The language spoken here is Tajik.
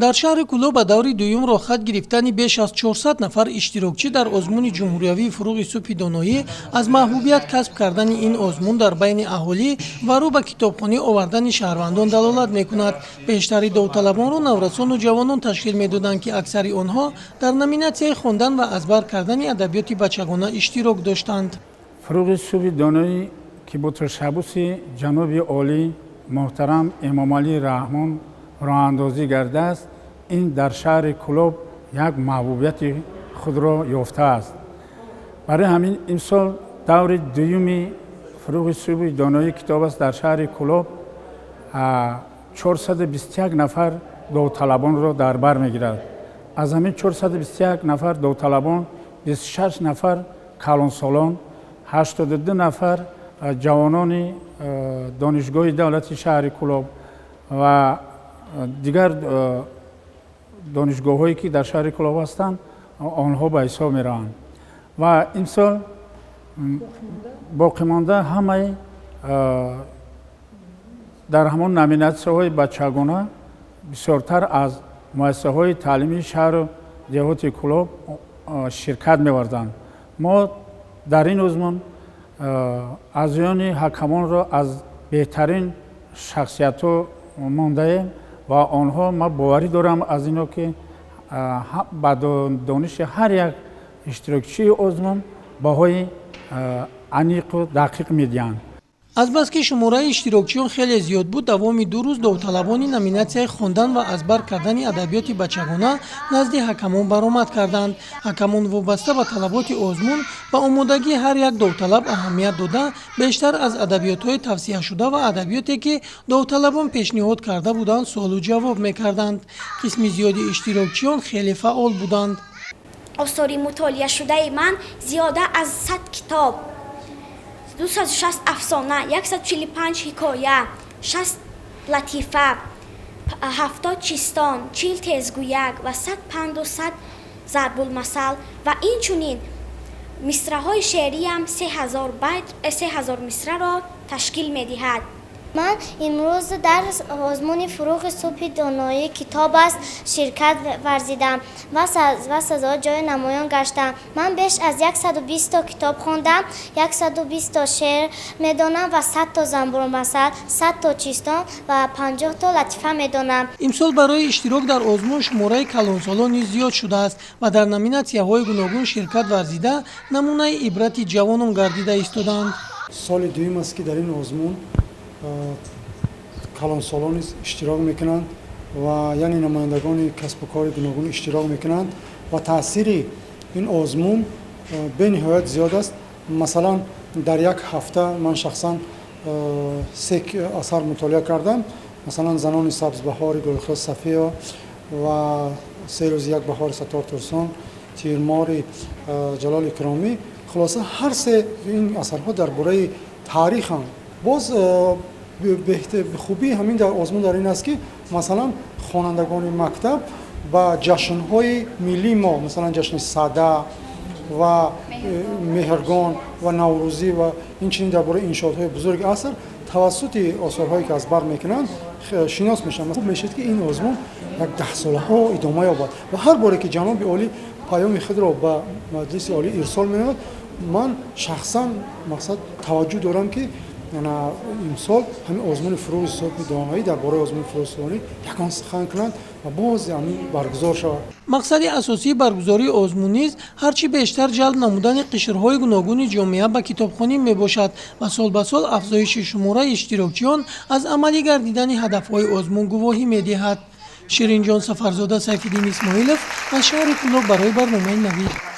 Дар шаҳри Кӯлоб ба даври дуюм роҳхат гирифтани беш аз 400 нафар иштирокчӣ дар озмуни ҷумҳуриявии «Фурӯғи субҳи доноӣ» аз маҳбубият касб кардани ин озмун дар байни аҳолӣ ва рӯ ба китобхонӣ овардани шаҳрвандон далолат мекунад. Бештари довталабонро наврасону ҷавонон ташкил медоданд, ки аксари онҳо дар номинатсияи хондан ва аз бар кардани адабиёти бачагона иштирок доштанд. «Фурӯғи субҳи доноӣ», ки бо ташаббуси ҷаноби олӣ муҳтарам Эмомалӣ Раҳмон роҳандозӣ гардааст, ин дар шаҳри Кӯлоб як маҳбубияти худро ёфтааст. Барои ҳамин имсол даври дуюми «Фурӯғи субҳи доноӣ китоб аст» дар шаҳри Кӯлоб 421 нафар довталабонро дар бар мегирад. Аз ҳамин 421 нафар довталабон 26 нафар калонсолон, 82 нафар ҷавонони Донишгоҳи давлати шаҳри Кӯлоб ва дигар донишгоҳҳое, ки дар шаҳри Кӯлоб ҳастанд, онҳо ба ҳисоб мераванд ва имсол боқимонда ҳамаи дар ҳамон номинатсияҳои бачагона бисёртар аз муассисаҳои таълимии шаҳру деҳоти Кӯлоб ширкат меварзанд. Мо дар ин озмун аъзоёни ҳакамонро аз беҳтарин шахсиятҳо мондаем ва онҳо, ман боварӣ дорам аз ино, ки ба дониши ҳар як иштирокчии озмун баҳои аниқу дақиқ медиҳанд. Азбаски шумораи иштирокчиён хеле зиёд буд, давоми 2 рӯз довталабони номинатсияи хондан ва аз бар кардани адабиёти бачагона назди ҳакамон баромад карданд. Ҳакамон вобаста ба талаботи озмун ба омодагии ҳар як довталаб аҳамият дода, бештар аз адабиётҳои тавсияшуда ва адабиёте, ки довталабон пешниҳод карда буданд, суолу ҷавоб мекарданд. Қисми зиёди иштирокчиён хеле фаъол буданд. Осори мутолиашудаи ман зиёда аз 100 китоб, 260 афсона, 145 ҳикоя, 60 латифа, 70 чистон, 40 тезгӯяк ва 100 панду 100 зарбулмасал ва инчунин мисраҳои шеъриям 3000 байт, 3000 мисраро ташкил медиҳад. Ман имрӯз дар озмуни «Фурӯғи субҳи доноӣ китоб аст» ширкат варзидам ва сазовори ҷои намоён гаштам. Ман беш аз 120 то китоб хондам, 120 то шеър медонам ва 100 то зарбулмасал, 100 то чистон ва 50 то латифа медонам. Имсол барои иштирок дар озмун шумораи калонсолон низ зиёд шудааст ва дар номинатсияҳои гуногун ширкат варзида, намунаи ибрати ҷавонон гардида истодаанд. Соли дуюм аст, ки дар ин озмун калонсолон низ иштирок мекунанд ва яъне намояндагони касбу кори гуногун иштирок мекунанд ва таъсири ин озмун бениҳоят зиёд аст. Масалан, дар як ҳафта ман шахсан се асар мутолиа кардам, масалан, «Занони сабзбаҳори» Гулхиёз Сафиева ва «Се рӯзи як баҳори» Саттор Турсун, «Тирмори» Ҷалол Икромӣ. Хулоса, ҳар се ин асарҳо дар бораи таъриханд. Боз хубии ҳамин дар озмун дар ин аст, ки масалан хонандагони мактаб ба ҷашнҳои миллии мо, масалан ҷашни Сада ва Меҳргон ва Наврӯзӣ ва инчунин дар бораи иншоотҳои бузурги аср тавассути осорҳое, ки аз бар мекунанд, шинос мешаванд. Хуб мешавад, ки ин озмун як даҳсолаҳо идома ёбад ва ҳар боре, ки ҷаноби олӣ паёми худро ба Маҷлиси Олӣ ирсол менамояд, ман шахсан мақсад таваҷҷӯҳ дорам, ки имсол ҳамин озмуни «Фурӯғи субҳи доноӣ», дар бораи озмуни «Фурӯғи доноӣ» ягон сухан кунанд ва боз ҳамин баргузор шавад. Мақсади асосии баргузории озмун низ ҳарчи бештар ҷалб намудани қишрҳои гуногуни ҷомеа ба китобхонӣ мебошад ва сол ба сол афзоиши шумораи иштирокчиён аз амалӣ гардидани ҳадафҳои озмун гувоҳӣ медиҳад. Ширинҷон Сафарзода, Сайфиддин Исмоилов аз шаҳри Кӯлоб барои барномаи «Навид».